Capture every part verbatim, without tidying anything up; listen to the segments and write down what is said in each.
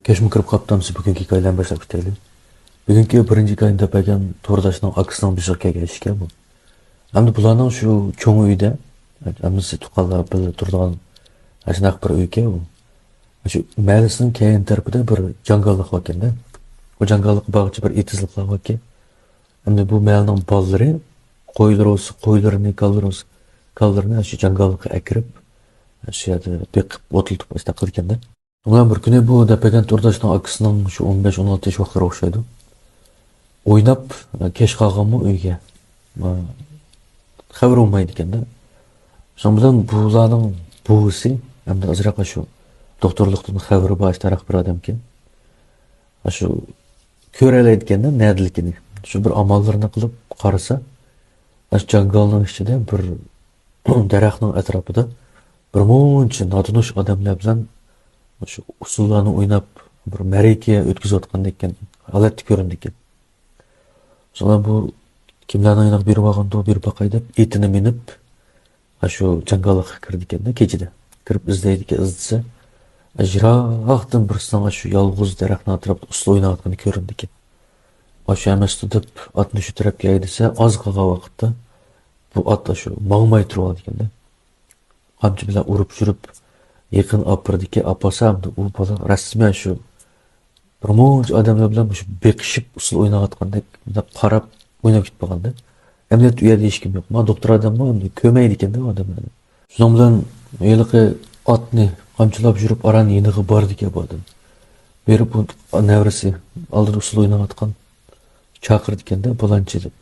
كەچمۇ كىرىپ قاپتۇ، ئەمىسە بۈگۈنكى ھېكايىلەرنى باشلاپ كېتەيلى. بۈگۈنكى بىرىنچى ھېكايىنى دەپ بەرگەن تورداشنىڭ ئاكىسىنىڭ بېشىغا كەلگەن ئىش ئىكەن بۇ. ئەمدى بۇلارنىڭ شۇ چوڭ ئۆيدە، ئەمىسە تۇغقانلار بىللە تۇرىدىغان ئاشۇنداق بىر ئۆيكەن بۇ. شۇ مەھەللىسىنىڭ كەينى تەرىپىدە بىر جاڭگاللىق باركەن-دە. بۇ جاڭگاللىققا بارغۇچە بىر ئېتىزلىقلار باركەن. ئەمدى بۇ مەھەللىنىڭ بالىلىرى قويلىرى بولسا، قويلىرىنى، كالىلىرى بولسا، كالىلىرىنى شۇ جاڭگاللىققا ئەكىرىپ، شۇ يەردە بېقىپ، ئوتلىتىپ، ئاشۇنداق قىلىدىكەن-دە. شۇنىڭ بىلەن بىر كۈنى بۇ دەپ بەرگەن تورداشنىڭ ئاكىسىنىڭ شۇ ئون بەش، ئون ئالتە ياش ۋاقىتلىرى ئوخشايدۇ. ئويناپ، كەچ قالغانمۇ ئۆيگە. خەۋىرى بولمايدىكەن-دە. شۇنىڭ بىلەن بۇلارنىڭ بوۋىسى، ئەمدى ئازراق شۇ دوختۇرلۇقتىن خەۋىرى بار، ئاشۇنداق بىر ئادەمكەن. شۇ كۆرەلەيدىكەن-دە، نەدىلىكىنى. شۇ بىر ئاماللىرىنى قىلىپ قارىسا، ئاشۇ جاڭگالنىڭ ئىچىدە بىر دەرەخنىڭ ئەتراپىدا بىر مۇنچە ناتونۇش ئادەملەر بىلەن شۇ ئۇسسۇللارنى ئويناپ، بىر مەرىكە ئۆتكۈزۈۋاتقاندەك ھالەتتە كۆرۈنىدىكەن. شۇڭا بۇ كىملەرنىڭ يېنىغا بېرىپ بارغاندۇ، بېرىپ باقاي دەپ، ئېتىنى مىنىپ، ئاشۇ جاڭگاللىققا كىرىدىكەن-دە كېچىدە. كىرىپ ئىزدەيدىكەن، ئىزدىسە، يىراقتىن بىرسىنىڭ ئاشۇ يالغۇز دەرەخنىڭ ئەتراپىدا ئۇسسۇل ئويناۋاتقىنى كۆرۈنىدىكەن. ئاشۇ ئەمەستۇ دەپ، ئاتنى شۇ تەرەپكە ھەيدىسە، ئاز قالغان ۋاقىتتا بۇ ئات ئاشۇ ماڭماي تۇرۇۋالىدىكەن-دە. قامچا بىلەن ئۇرۇپ چۈشۈرۈپ، يېقىن ئاپىرىدىكى ئاپارسا، ئەمدى ئۇ بالا رەسمىي شۇ بىر مۇنچە ئادەملەر بىلەن مۇشۇ بېقىشىپ، ئۇسسۇل ئويناۋاتقاندەك، مۇنداق قاراپ ئويناپ كېتىپ قالغاندا. ئەمەلىيەتتە ئۇ يەردە ھېچكىم يوق. مانا دوختۇر ئادەممۇ ئەمدى كۆرمەيدىكەن-دە ئۇ ئادەملەرنى. شۇنىڭ بىلەن ھېلىقى ئاتنى قامچىلاپ يۈرۈپ، ئاران يېنىغا بارىدىكەن بۇ ئادەم. بېرىپ، ئۇ نەۋرىسى ئالدىدا ئۇسسۇل ئويناۋاتقان چاقىرىدىكەن-دە، پالانچى دەپ.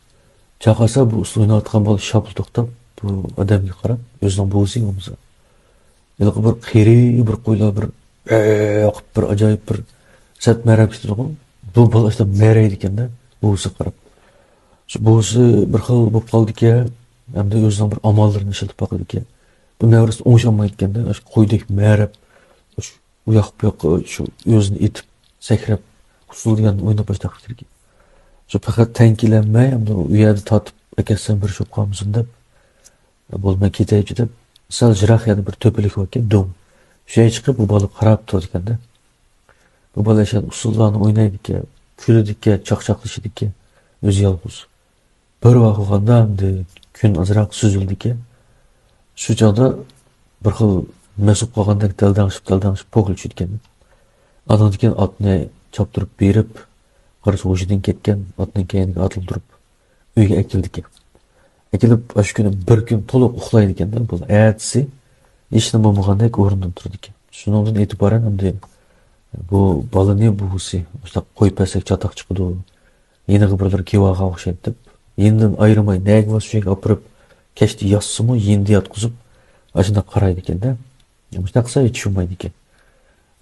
چاقىرسا، بۇ ئۇسسۇل ئويناۋاتقان بالا شاپلا توختاپ، بۇ ئادەمگە قاراپ، ئۆزىنىڭ بوۋىسى بولمىسا. ھېلىقى بىر قېرى بىر قويلار بىر ۋە قىپ بىر ئاجايىپ بىر سەت مەرەپ كېتىدىغۇ. بۇ بالا ئاشۇنداق مەرەيدىكەن-دە، بوۋىسىغا قاراپ. شۇ بوۋىسى بىر خىل بولۇپ قالدىكەن، ھەمدە ئۆزىنىڭ بىر ئاماللىرىنى ئىشلىتىپ باقىدىكەن. بۇ نەۋرىسى ئوڭشالمايدىكەن-دە، ئاشۇ قويدەك مەرەپ، ئۇ ياق بۇ ياققا شۇ ئۆزىنى ئېتىپ، سەكرەپ، ئۇسسۇل دېگەننى ئويناپ باشلاپ كېتىدىكەن. شۇ پەقەت تەڭكىلەنمەي، ئەمدى ئۇ يەردە تارتىپ ئەكەتسەم بىر شوپقا قالمىسۇن دەپ، بولدى مەن كېتەيچۇ دەپ، سەل يىراق يەردە بىر تۆپىلىك باركەن، دۆڭ. شۇ يەرگە چىقىپ، بۇ بالا قاراپ تۇرىدىكەن-دە. بۇ بالا ئەشەدە ئۇسسۇللارنى ئوينايدىكەن، كۈلىدىكەن، چاقچاقلىشىدىكەن، ئۆزى يالغۇز. بىر ۋاق بولغاندا ئەمدى كۈن ئازراق سۈزۈلدىكەن. شۇ چاغدا بىر خىل مەس بولۇپ قالغاندەك دەلدەڭشىپ، دەلدەڭشىپ پوكىلا چۈشىدىكەن. ئانىڭدىن كېيىن ئاتنى چاپتۇرۇپ بېرىپ، قارىسا ھوشىدىن كەتكەن، ئاتنىڭ كەينىگە ئاتىلدۇرۇپ ئۆيگە ئەكېلىدىكەن. ئەكېلىپ، ئاشۇ كۈنى بىر كۈن تولۇق ئۇخلايدىكەن-دە، بۇ ئەتىسى ھېچنېمە بولمىغاندەك ئورنىدىن تۇرىدىكەن. شۇنىڭدىن ئېتىبارەن ئەمدى بۇ بالىنى بوۋىسى مۇشۇنداق قويۇپ بەرسەك چاتاق چىقىدۇ، يېنىغا بىرلىرى كېلىۋالغان ئوخشايدۇ دەپ، يېنىدىن ئايرىماي، نەگە بارسا شۇ يەرگە ئاپىرىپ، كەچتە ياتسىمۇ يېنىدا ياتقۇزۇپ، ئاشۇنداق قارايدىكەن-دە. مۇشۇنداق قىلسا ھېچ چۈشىنمەيدىكەن.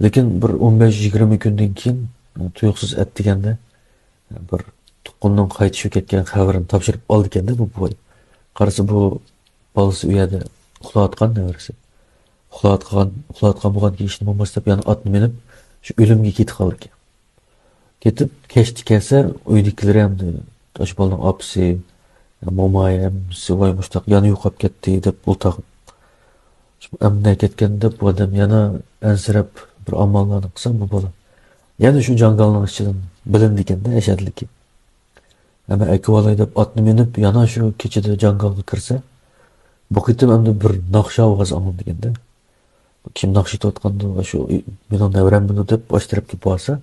لېكىن بىر ئون بەش يىگىرمە كۈندىن كېيىن، تۇيۇقسىز ئەتىگەندە بىر تۇغقىنىنىڭ قايتىشىپ كەتكەن خەۋىرىنى تاپشۇرۇپ ئالىدىكەن-دە بۇ بوۋاي. قارىسا بۇ بالىسى ئۇ يەردە ئۇخلاۋاتقان نەۋرىسى. ئۇخلاۋاتقان، ئۇخلاۋاتقان بولغاندىكىن ھېچنېمە بولماس دەپ يەنە ئاتنى مىنىپ، شۇ ئۆلۈمگە كېتىپ قالىدىكەن. كېتىپ، كەچتە كەلسە، ئۆيدىكىلىرى ئەمدى ئاشۇ بالىنىڭ ئاپىسى، موماي ھەممىسى، ۋاي مۇشۇنداق يەنە يوقاپ كەتتى دەپ ئولتۇرغان. ئەمدى نەگە كەتكەن دەپ بۇ ئادەم يەنە ئەنسىرەپ بىر ئاماللارنى قىلسا، بۇ بالا يەنە شۇ جاڭگالنىڭ ئىچىدىن بىلىنىدىكەن-دە، ئەشەدىلىكى. ئەمما ئەكىۋالاي دەپ ئاتنى مىنىپ، يەنە شۇ كېچىدە جاڭگالغا كىرسە، بۇ قېتىم ئەمدى بىر ناخشا ئاۋازى ئاڭلىنىدىكەن-دە. كىم ناخشا ئېيتىۋاتقاندۇ، شۇ مېنىڭ نەۋرەممىدۇ دەپ ئاشۇ تەرەپكە بارسا،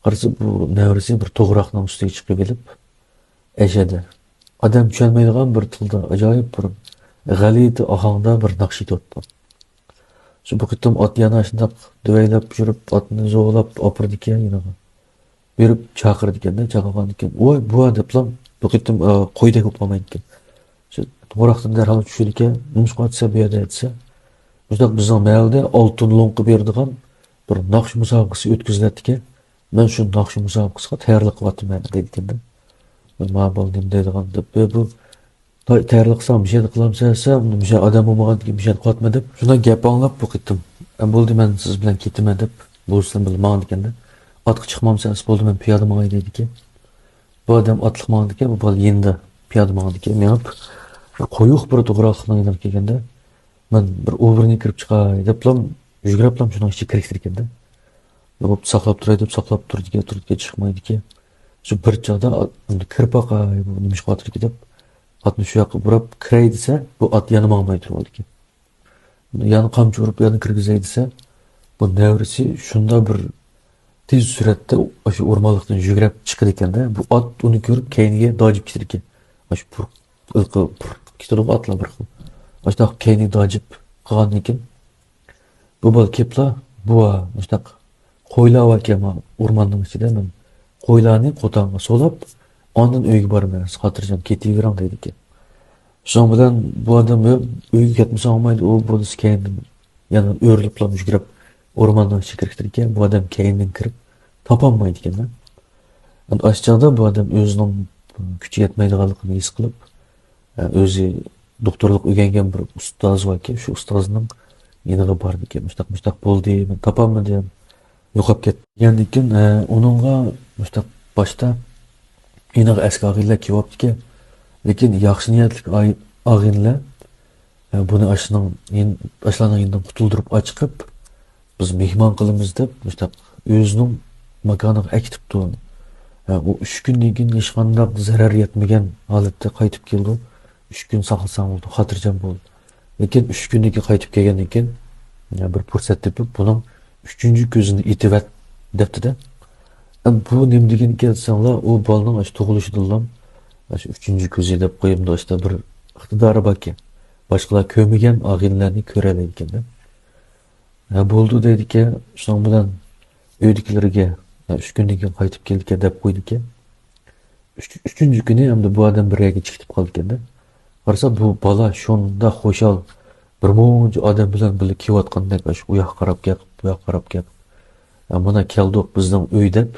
قارىسا بۇ نەۋرىسى بىر توغراقنىڭ ئۈستىگە چىقىپ ئېلىپ، ئەشەدە ئادەم چۈشەنمەيدىغان بىر تىلدا ئاجايىپ بىر غەلىتە ئاھاڭدا بىر ناخشا ئېيتىۋاتىدۇ. شۇ بۇ قېتىم ئات يەنە شۇنداق دۆۋەيلەپ يۈرۈپ، ئاتنى زورلاپ ئاپىرىدىكەن يېنىغا. بېرىپ چاقىرىدىكەن-دە، چاقىرغاندىن كېيىن، ۋاي بۇۋا دەپلا، بۇ قېتىم، ئا، قويدەك بولۇپ قالمايدىكەن. شۇ توغراقتىن دەرھال چۈشىدىكەن، نېمىشقا ئاتىسەن بۇ يەردە دېسە، مۇشۇنداق بىزنىڭ مەھەللىدە ئالتۇن لوڭقا بېرىدىغان بىر ناخشا مۇسابىقىسى ئۆتكۈزۈلەتتىكەن، مەن شۇ ناخشا مۇسابىقىسىغا تەييارلىق قىلىۋاتىمەن دەيدىكەن-دە. مانا بۇ نېمە دەيدىغان دەپ، بۇ تەييارلىق قىلساڭ مۇشۇ يەردە قىلامسەن دېسە، مۇشۇ ئادەم بولمىغاندىكىن مۇشۇ يەردە قىلىۋاتىمەن دەپ، شۇنداق گەپ ئاڭلاپ بۇ قېتىم، ئە، بولدى، مەن سىز بىلەن كېتىمەن دەپ، بوۋىسى بىلەن بىللە ماڭىدىكەن-دە. ئاتقا چىقمامسەن دېسە، بولدى، مەن پىيادە ماڭاي دەيدىكەن. بۇ ئادەم ئاتلىق ماڭىدىكەن، بۇ بالا يېنىدا پىيادە ماڭىدىكەن. مېڭىپ، قويۇق بىر توغراقلىقنىڭ يېنىغا كەلگەندە، مەن بىر ئوبورنىك كىرىپ چىقاي دەپلا، يۈگۈرۈپلا شۇنىڭ ئىچىگە كىرىپ كېتىدىكەن-دە. بوپتۇ، ساقلاپ تۇراي دەپ ساقلاپ تۇرىدىكەن، تۇرىدىكەن، چىقمايدىكەن. شۇ بىر چاغدا ئا-، ئەمدى كىرىپ باقاي، بۇ نېمە ئىش قىلىۋاتىدىكەن دەپ، ئاتنى شۇ ياققا بۇراپ كىرەي دېسە، بۇ ئات يەنە ماڭماي تۇرۇۋاتىدىكەن. يەنە قامچا ئۇرۇپ، يەنە كىرگۈزەي دېسە، بۇ نەۋرىسى شۇنداق بىر تېز سۈرئەتتە ئاشۇ ئورمانلىقتىن يۈگۈرۈپ چىقىدىكەن-دە، بۇ ئات ئۇنى كۆرۈپ كەينىگە داجىپ كېتىدىكەن. ئاشۇ پۇرق، پۇرق كېتىدىغۇ ئاتلار بىر خىل. ئاشۇنداق كەينىگە داجىپ قالغاندىن كېيىن، بۇ بالا كېپلا، بوۋا، مۇشۇنداق قويلار باركەن، ما، ئورماننىڭ ئىچىدە، مەن قويلارنى قوتانغا سولاپ، ئاندىن ئۆيگە بارىمەن، سىز خاتىرجەم كېتىۋېرىڭ، دەيدىكەن. شۇنىڭ بىلەن بۇ ئادەم، يوق، ئۆيگە كەتمىسە بولمايدۇ، ئۇ بولسا كەينىدىن يەنە ئۆرۈلۈپلا يۈگۈرۈپ، ئورماننىڭ ئىچىگە كىرىپ كېتىدىكەن، بۇ ئادەم كەينىدىن كىرىپ، تاپالمايدىكەن. ئەمدى ئاشۇ چاغدا بۇ ئادەم ئۆزىنىڭ كۈچى يەتمەيدىغانلىقىنى ھېس قىلىپ، ئۆزى دوختۇرلۇق ئۆگەنگەن بىر ئۇستاز باركەن، شۇ ئۇستازنىڭ يېنىغا بارىدىكەن. مۇشتاق، مۇشتاق بولدى، مەن تاپالمىدىم، يوقاپ كەتتى دېگەندىن كېيىن، ئۇنىڭغا مۇشتاق باشتا يېنىغا ئەسكى ئاغىنىلەر كېلىۋاپتىكەن. لېكىن ياخشى نىيەتلىك ئاي-، ئاغىنىلەر، بۇنى ئاشۇنىڭ يېن-، ئاشۇلارنىڭ يېنىدىن قۇتۇلدۇرۇپ ئاچىقىپ، بىز مېھمان قىلىمىز دەپ، مۇشتاق ئۆزىنىڭ ماكانىغا ئەكېتىپتۇ. ھە، ئۇ ئۈچ كۈندىن كېيىن ھېچقانداق زەرەر يەتمىگەن ھالەتتە قايتىپ كېلىدۇ. ئۈچ كۈن ساقلىساڭ بولىدۇ، خاتىرجەم بول. لېكىن ئۈچ كۈندىن كېيىن قايتىپ كەلگەندىن كېيىن، يەنە بىر پۇرسەت تېپىپ، بۇنىڭ ئۈچىنچى كۆزىنى ئېتىۋەت، دەپتۇ-دە. ئەم، بۇ نېمە دېگەن ئىكەن دېسەڭلار، ئۇ بالىنىڭ ئاشۇ تۇغۇلۇشىدىنلا، ئاشۇ ئۈچىنچى كۆزى دەپ قويۇمدۇ، ئاشۇنداق بىر ئىقتىدارى باركەن. باشقىلار كۆرمىگەن ئاغىنىلەرنى كۆرەلەيدىكەن-دە. ھە، بولدى دەيدىكەن، شۇنىڭ بىلەن ئۆيدىكىلىرىگە، ھە، ئۈچ كۈندىن كېيىن قايتىپ كېلىدىكەن دەپ قويىدىكەن. ئۈچ-، ئۈچىنچى كۈنى ئەمدى بۇ ئادەم بىر يەرگە چىقىپ قالىدىكەن-دە. قارىسا، بۇ بالا شۇنداق خۇشال، بىر مۇنچە ئادەم بىلەن بىللە كېلىۋاتقاندەك، ئاشۇ ئۇ ياققا قاراپ گەپ، بۇ ياققا قاراپ گەپ. ھە، مانا كەلدۇق، بىزنىڭ ئۆي دەپ،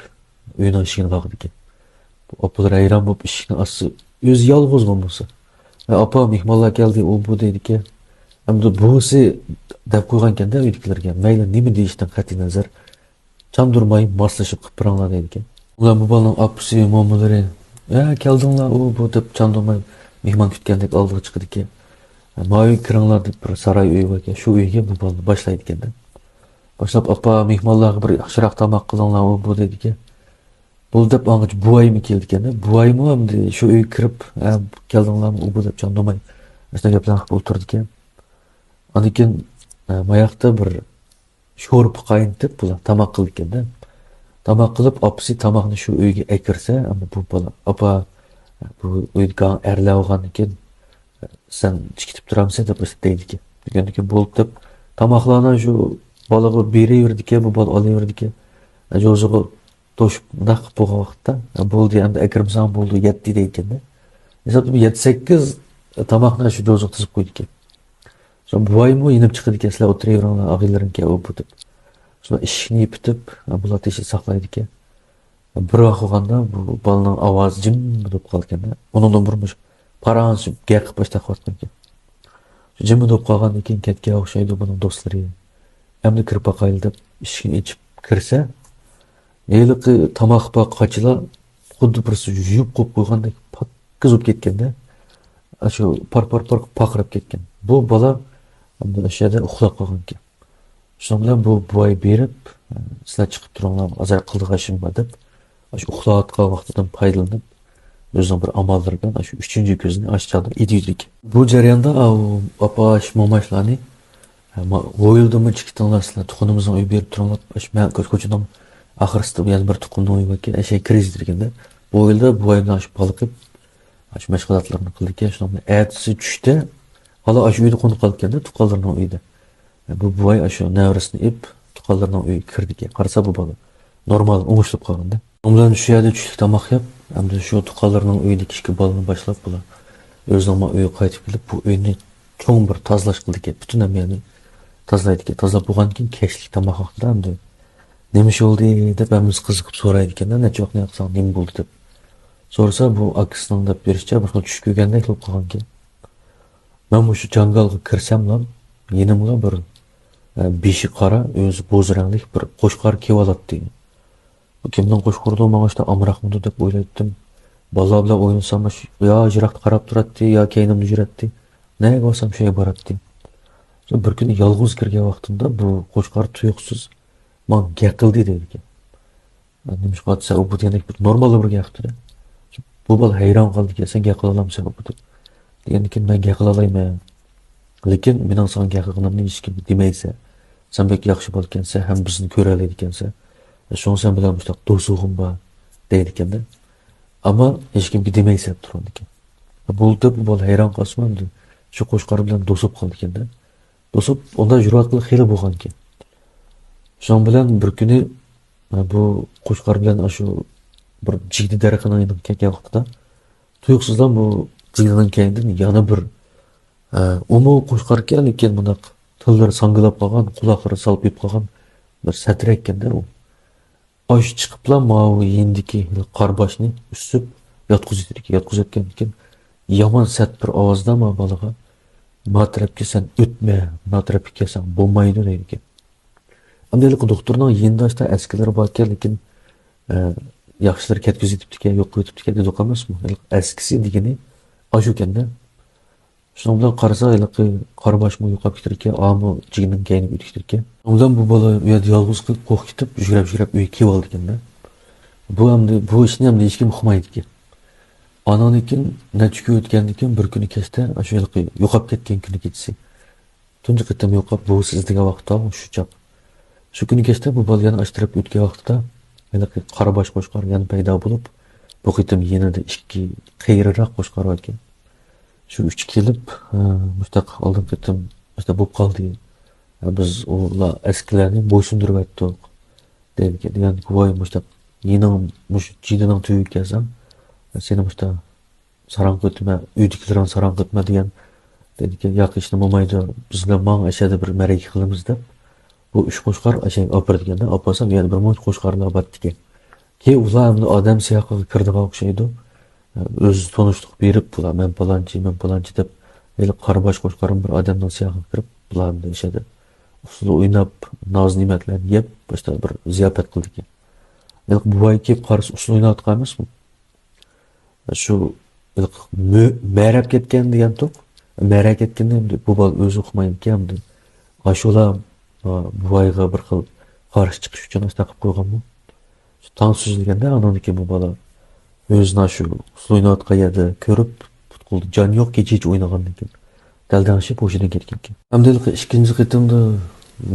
ئۆينىڭ ئىشىكىنى قاقىدىكەن. بۇ ئاپىلار ھەيران بولۇپ ئىشىكنى ئاچسا، ئۆزى يالغۇزغۇ بولسا. ھە، ئاپا، مېھمانلار كەلدى، ئۇ بۇ دەيدىكەن. ئەمدى بۇۋىسى دەپ قويغانكەن-دە ئۆيدىكىلەرگە، مەيلى نېمە دېيىشتىن قەتئىينەزەر، چاندۇرماي ماسلىشىپ قىلىپ بېرىڭلار دەيدىكەن. ئۇلار بۇ بالىنىڭ ئاپىسى، مومىلىرى، ھە، كەلدىڭلار، ئۇ بۇ دەپ چاندۇرماي مېھمان كۈتكەندەك ئالدىغا چىقىدىكەن. ھە، ماۋۇ ئۆيگە كىرىڭلار دەپ بىر ساراي ئۆيى باركەن، شۇ ئۆيگە بۇ بالىنى باشلايدىكەن-دە. باشلاپ، ئاپا، مېھمانلارغا بىر ياخشىراق تاماق قىلىڭلار، ئۇ بۇ دەيدىكەن. بولدى دەپ ئاڭغىچە بوۋايمۇ كېلىدىكەن-دە. بۇ بوۋايمۇ ئەمدى شۇ ئۆيگە كىرىپ، ھە، كەلدىڭلارمۇ، ئۇ بۇ دەپ چاندۇرماي، ئاشۇنداق گەپلەرنى قىلىپ ئولتۇرىدىكەن. ئاندىن كېيىن، ھە، ماياقتا بىر شورپا قاينىتىپ، بۇلار تاماق قىلىدىكەن-دە. تاماق قىلىپ، ئاپىسى تاماقنى شۇ ئۆيگە ئەكىرسە، ئەمدى بۇ بالا، ئاپا، بۇ ئۆيدىكى ئەرلەر بولغاندىن كېيىن، سەن چىقىپ تۇرامسەن دەپ دەيدىكەن. دېگەندىكىن، بولدى دەپ، تاماقلارنى شۇ بالىغا بېرىۋېرىدىكەن، بۇ بالا ئالىۋېرىدىكەن. جوزىغا توشۇپ، مۇنداق قىلىپ بولغان ۋاقىتتا، بولدى، ئەمدى ئەكىرمىسەڭ بولدى، يەتتى دەيدىكەن-دە. ھېسابلاپ، يەتتە، سەككىز تاماقنى شۇ جوزىغا تىزىپ قويىدىكەن. شۇ بوۋايمۇ يېنىپ چىقىدىكەن، سىلەر ئولتۇرۇۋېرىڭلار، ئاغىنىلىرىڭكەن ئۇ بۇ دەپ. شۇ ئىشىكنى يېپىتىپ، بۇلار تېشى ساقلايدىكەن. بىر ۋاقىت بولغاندا بۇ بالىنىڭ ئاۋازى جىم بولۇپ قالىدىكەن-دە. ئۇنىڭدىن بۇرۇن مۇشۇ پاراڭ چۈشۈپ، گەقىپ باشلاپ قويۇپتىكەن. شۇ جىم بولۇپ قالغاندىن كېيىن كەتكەن ئوخشايدۇ بۇنىڭ دوستلىرى. ئەمدى كىرىپ باقايلى دەپ ئىشىكنى ئېچىپ كىرسە، ھېلىقى تاماق پاق قاچىلار خۇددى بىرسى يۇيۇپ قويۇپ قويغاندەك پاكىز بولۇپ كەتكەن-دە. شۇ پار، پار، پار پارقىراپ كەتكەن. بۇ بالا ئەمدى ئاشۇ يەردە ئۇخلاپ قالغانىكەن. شۇنىڭ بىلەن بۇ بوۋاي بېرىپ، سىلەر چىقىپ تۇرۇڭلار، ئازراق قىلىدىغان ئىشىم بار دەپ، ئاشۇ ئۇخلاۋاتقان ۋاقتىدىن پايدىلىنىپ، ئۆزىنىڭ بىر ئاماللىرى بىلەن ئاشۇ ئۈچىنچى كۆزىنى ئاشۇ چاغدا ئېتىۋېتىدىكەن. بۇ جەرياندا ئاۋۇ ئاپاش، موماشلارنى، ھە، ما-، ھويلىدىنمۇ چىقىپ كېتىڭلار، سىلەر تۇغقىنىمىزنىڭ ئۆيىگە بېرىپ تۇرۇڭلار، ئاشۇ مەن كو-، كوچىنىڭ ئاخىرسىدا يەنە بىر تۇغقىننىڭ ئۆيى باركەن، ئەشەگە كىرىزدىكەن-دە. بۇ ھويلىدا بۇ ھويلىدا ئاشۇ بالا قىلىپ، ئاشۇ مەشغۇلاتلىرىنى قىلىدىكەن. شۇنىڭ بىلەن ئەتىسى چۈشتە ھالا ئاشۇ ئۆيدە قونۇپ قالىدىكەن-دە، تۇغقانلىرىنىڭ ئۆيىدە. بۇ بوۋاي ئاشۇ نەۋرىسىنى ئېلىپ، تۇغقانلىرىنىڭ ئۆيىگە كىرىدىكەن. قارىسا، بۇ بالا نورمال، ئوڭشىلىپ قالغان-دە. شۇنىڭ بىلەن شۇ يەردە چۈشلۈك تاماق يەپ، ئەمدى شۇ تۇغقانلىرىنىڭ ئۆيىدىكى ئىككى بالىنى باشلاپ، بۇلار ئۆزىنىڭ ئۆيىگە قايتىپ كېلىپ، بۇ ئۆينى چوڭ بىر تازىلاش قىلىدىكەن. پۈتۈن ھەممە يەرنى تازىلايدىكەن. تازىلاپ بولغاندىن كېيىن، كەچلىك تاماق ۋاقتىدا ئەمدى «نېمە ئىش بولدى؟» دەپ ھەممىسى قىزىقىپ سورايدىكەن-دە، «نەچچە ۋاقىتنى ياتساڭ نېمە بولدى؟» دەپ. سورىسا، بۇ ئاكىسىنىڭ دەپ بېرىشىچە، بىر خىل چۈش كۆرگەندەك بولۇپ قالغانىكەن. مەن مۇشۇ جاڭگالغا كىرسەملا، يېنىمغا بىر، ئە، بېشى قارا، ئۆزى بوز رەڭلىك بىر قوچقار كېلىۋالاتتى. «بۇ كىمنىڭ قوچقىرىدۇ، ماڭا شۇنداق ئامراقمىدۇ؟» دەپ ئويلايتتىم. بالىلار بىلەن ئوينىسام، يا يىراقتا قاراپ تۇراتتى، يا كەينىمدە يۈرەتتى. نەگە بارسام، شۇ يەرگە باراتتى. بىر كۈنى يالغۇز كىرگەن ۋاقتىمدا بۇ قوچقار تۇيۇقسىز ماڭا گەپ قىلدى دەيدىكەن. نېمىشقا دېسە، ئۇ بۇ دېگەندەك بىر نورمال بىر گەپ قىلدى. بۇ بالا ھەيران قالدىكەن، سەن گەپ قىلالامسەن ئۇ دەپ. دېگەندىكىن، مەن گەپ قىلالايمەن. لېكىن مېنىڭ ساڭا گەپ قىلغىنىمنى ھېچكىمگە دېمەيسەن. سەن بەك ياخشى بالىكەنسەن ھەم بىزنى كۆرەلەيدىكەنسەن. شۇڭا سەن بىلەن مۇشۇنداق دوستلۇقۇم بار دەيدىكەندە. ئەمما ھېچكىمگە دېمەيسەن دەپ تۇرغاندىكەن. بولدى دەپ بۇ بالا ھەيران قالسىمۇ ئەمدى شۇ قوچقار بىلەن دوستلۇق قىلدىكەندە. دوستلۇق ئۇنداق يۈرۈۋاتقىلى خېلى بولغانىكەن. شۇنىڭ بىلەن بىر كۈنى، ئە، بۇ قوچقار بىلەن ئاشۇ بىر جىگدە دەرىخىنىڭ يېنىغا كەلگەن ۋاقتىدا تۇيۇقسىزلا بۇ جىگدىنىڭ كەينىدىن يەنە بىر، ئە، ئۇمۇ قوچقاركەن، لېكىن مۇنداق تىللىرى ساڭگىلاپ قالغان، قۇلاقلىرى سالپىيىپ قالغان بىر سەترەككەندە ئۇ. ئاشۇ چىقىپلا ماۋۇ يېنىدىكى قارا باشنى ئۈسۈپ ياتقۇزۇۋېتىدىكەن. ياتقۇزۇۋەتكەندىكىن يامان سەت بىر ئاۋازدا ما بالىغا، «ما تەرەپكە سەن ئۆتمە، ما تەرەپكە كەلسەڭ بولمايدۇ» دەيدىكەن. ئەمدى ھېلىقى دوختۇرنىڭ يېنىدا ئاشتا ئەسكىلىرى باركەن، لېكىن، ئە، ياخشىلىرى كەتكۈزۈۋېتىپتىكەن، يوق قىلىۋېتىپتىكەن دېدۇق ئەمەسمۇ؟ ھېلىقى ئەسكىسى دېگىنى ئاشۇكەندە. شۇنىڭ بىلەن قارىسا، ھېلىقى قارا باشمۇ يوقاپ كېتىدىكەن، ئامۇ جىگدىنىڭ كەينىگە ئۆتۈپ كېتىدىكەن. شۇنىڭ بىلەن بۇ بالا ئۇ يەردە يالغۇز قېلىپ، قورقۇپ كېتىپ، يۈگۈرۈپ، يۈگۈرۈپ ئۆيگە كېلىۋالىدىكەندە. بۇ ئەمدى بۇ ئىشنى ئەمدى ھېچكىم ئۇقمايدىكەن. ئاناندىن كېيىن نەچچە كۈن ئۆتكەندىن كېيىن بىر كۈنى كەچتە، ئاشۇ ھېلىقى يوقاپ كەتكەن كۈنى كېچىسى. تۇنجى قېتىم يوقاپ، بوۋىسى ئىزدىگەن ۋاقىتتا شۇ چاغ. شۇ كۈنى كەچتە بۇ بالا يەنە ئاشۇ تەرەپكە ئۆتكەن ۋاقتىدا، ھېلىقى قارا باش قوچقار يەنە پەيدا بولۇپ، بۇ قېتىم يېنىدا ئىككى قېرىراق قوچقار باركەن. شۇ ئۈچ كېلىپ، ئە، مۇشتاق ئالدىنقى قېتىم مۇشتاق بولۇپ قالدى. ئە، بىز ئۇلار ئەسكىلەرنى بويسۇندۇرۇۋەتتۇق. دەيدىكەن، دېگەن، ۋاي، مۇشتاق يېنىڭ، مۇشۇ جىدىنىڭ تۈۋىگە كەلسەڭ، سېنى مۇشتاق ساراڭ قىلىۋېتىمەن، ئۆيدىكىلىرىڭ ساراڭ قىلىۋېتىمەن دېگەن. دەيدىكەن، ياق، ھېچنېمە بولمايدۇ، بىز بىلەن ماڭ، ئەشەدە بىر مەرىكە قىلىمىز دەپ، بۇ ئۈچ قوچقار ئەشەگە ئاپىرىدىكەندە، ئاپارسام يەنە بىر مۇنچە قوچقارلار بارتتىكەن. كېيىن ئۇلار ئەمدى ئادەم سىياقىغا كىرىدىغان ئوخشايدۇ. ئۆزى تونۇشلۇق بېرىپ، بۇلار مەن پالانچى، مەن پالانچى دەپ، ھېلىقى قارا باش قوچقارمۇ بىر ئادەمنىڭ سىياقىغا كىرىپ، بۇلار ئەمدى ئەشەدە ئۇسسۇل ئويناپ، ناز نېمەتلەرنى يەپ، باشتا بىر زىياپەت قىلىدىكەن. ھېلىقى بوۋاي كېلىپ قارىسا ئۇسسۇل ئويناۋاتقان ئەمەسمۇ؟ شۇ ھېلىقى مۆ-، مەرەپ كەتكەن دېگەنتۇق. مەرەپ كەتكەندە ئەمدى بۇ بالا ئۆزى ئۇقمايدىكەن ئەمدى. ئاشۇلا، ئا، بوۋايغا بىر خىل قارشى چىقىش ئۈچۈن ئاشۇنداق قىلىپ قويغانمۇ؟ شۇ تاڭ سۈزۈلگەندە ئانىڭدىن كېيىن بۇ بالا ئۆزىنى شۇ ئۇسسۇل ئويناۋاتقان يەردە كۆرۈپ، پۇت-قولىدا جان يوق، كېچە-كېچە ئوينىغاندىن كېيىن دەلدەڭشىپ ھوشىدىن كەتكەنىكەن. ئەمدى ھېلىقى ئىككىنچى قېتىمدا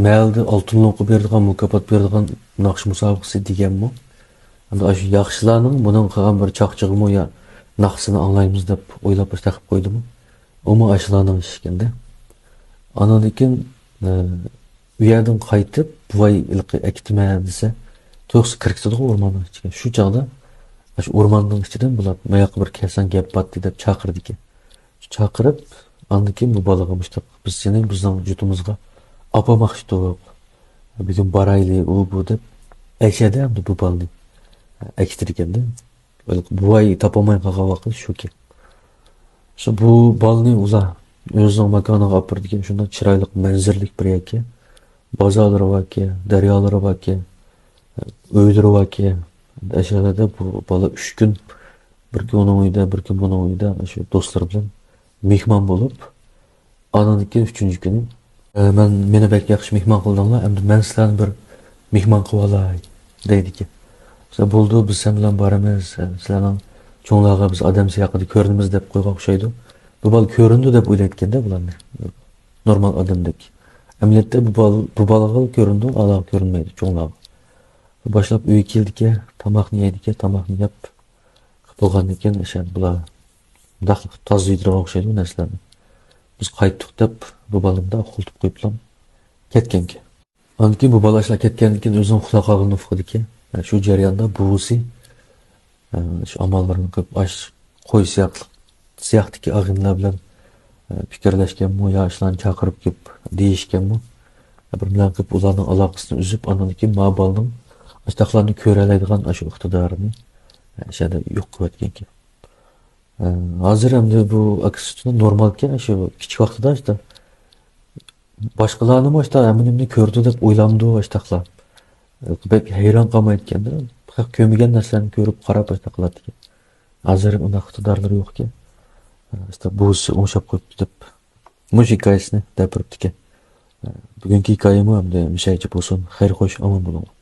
مەھەللىدە ئالتۇن لوڭقا بېرىدىغان، مۇكاپات بېرىدىغان ناخشا مۇسابىقىسى دېگەنمۇ؟ ئەمدى ئاشۇ ياخشىلارنىڭ بۇنىڭغا قىلغان بىر چاقچىقىمۇ يا ناخشىسىنى ئاڭلايمىز دەپ ئويلاپ ئاشۇنداق قىلىپ قويدىمۇ؟ ئۇمۇ ئاشۇلارنىڭ ئىشى ئىكەندە. ئانىڭدىن كېيىن، ئە، ئۇ يەردىن قايتىپ، بوۋاي ھېلىقى ئەكېتىمەن دېسە، تۇيۇقسىز كىرىپ كېتىدىغۇ ئورماننىڭ ئىچىگە. شۇ چاغدا ئاشۇ ئورماننىڭ ئىچىدىن بۇلار، «ماياققا بىر كەلسەڭ گەپ بارتتى» دەپ چاقىرىدىكەن. چاقىرىپ، ئاندىن كېيىن بۇ بالىغا مۇشتاق، «بىز سېنى بىزنىڭ يۇرتىمىزغا ئاپارماقچى تۇردۇق. بۈگۈن بارايلى، ئۇ، بۇ» دەپ، ئەشەدە ئەمدى بۇ بالىنى ئەكېتىدىكەندە. بوۋاي تاپالماي قالغان ۋاقىت شۇكەن. شۇ بۇ بالىنى ئۇلار ئۆزىنىڭ ماكانىغا ئاپىرىدىكەن، شۇنداق چىرايلىق مەنزىرىلىك بىر يەركەن. بازارلىرى باركەن، دەريالىرى باركەن، ئۆيلىرى باركەن. ئەشەدە بۇ بالا ئۈچ كۈن، بىر كۈن ئۇنىڭ ئۆيىدە، بىر كۈن بۇنىڭ ئۆيىدە، شۇ دوستلىرى بىلەن مېھمان بولۇپ، ئانىڭدىن كېيىن ئۈچىنچى كۈنى، «ئە، مەن، مېنى بەك ياخشى مېھمان قىلدىڭلار، ئەمدى مەن سىلەرنى بىر مېھمان قىلىۋالاي» دەيدىكەن. «بولىدۇ، بىز سەن بىلەن بارىمىز، سىلەرنىڭ چوڭلارغا بىز ئادەم سىياقىدا كۆرۈنىمىز» دەپ قويغان ئوخشايدۇ. بۇ بالا كۆرۈنىدۇ دەپ ئويلايدىكەندە بۇلارنى. نورمال ئادەمدەك. ئەمەلىيەتتە بۇ بالا، بۇ بالىغا كۆرۈنىدۇ، ئانىغا كۆرۈنمەيدۇ، چوڭلارغا. باشلاپ ئۆيگە كېلىدىكەن، تاماقنى يەيدىكەن، تاماقنى يەپ، بولغاندىن كېيىن ئىشەن بۇلار مۇنداق تازىلايدىغان ئوخشايدۇ نەرسىلەرنى. «بىز قايتتۇق» دەپ، بۇ بالىنى خۇلتۇپ قويۇپلا كەتكەنكەن. ئاندىن كېيىن بۇ بالا ئاشۇنداق كەتكەندىن كېيىن ئۆزىنىڭ ئۇخلاپ قالغىنىنى ئۇقىدىكەن. شۇ جەرياندا بۇۋىسى، ئە، شۇ ئاماللىرىنى قىلىپ، ئاش، قوي سىياقلىق، سىياقتىكى ئاغىنىلەر بىلەن، ئە، پىكىرلەشكەنمۇ يا شۇلارنى چاقىرىپ كېلىپ دېيىشكەنمۇ؟ بىر نېمىلەرنى قىلىپ ئۇلارنىڭ ئالاقىسىنى ئۈزۈپ، ئاندىن كېيىن ما بالىنىڭ ئاشۇنداقلارنى كۆرەلەيدىغان ئاشۇ ئىقتىدارىنى، ئە، شۇ يەردە يوق قىلىۋەتكەنكەن. ئە، ھازىر ئەمدى بۇ ئاكىسى ئۈچۈن نورمالكەن، شۇ كىچىك ۋاقتىدا ئاشتا باشقىلارنىمۇ ئاشتا ھەممە نېمىنى كۆردى دەپ ئويلامدۇ ئاشتاقلار. بەك ھەيران قالمايدىكەن-دە. پەقەت كۆرمىگەن نەرسىلەرنى كۆرۈپ قاراپ ئاشتا قىلاتتىكەن. ھازىر ئۇنداق ئىقتىدارلىرى يوقكەن. ئاشتا بوۋىسى ئوڭشاپ قويۇپتۇ دەپ مۇشۇ ھېكايىسىنى دەپ بېرىپتىكەن. بۈگۈنكى ھېكايەممۇ ئەمدى مۇشۇ يەرگىچە بولسۇن. خەير خوش، ئامان بولۇڭلار.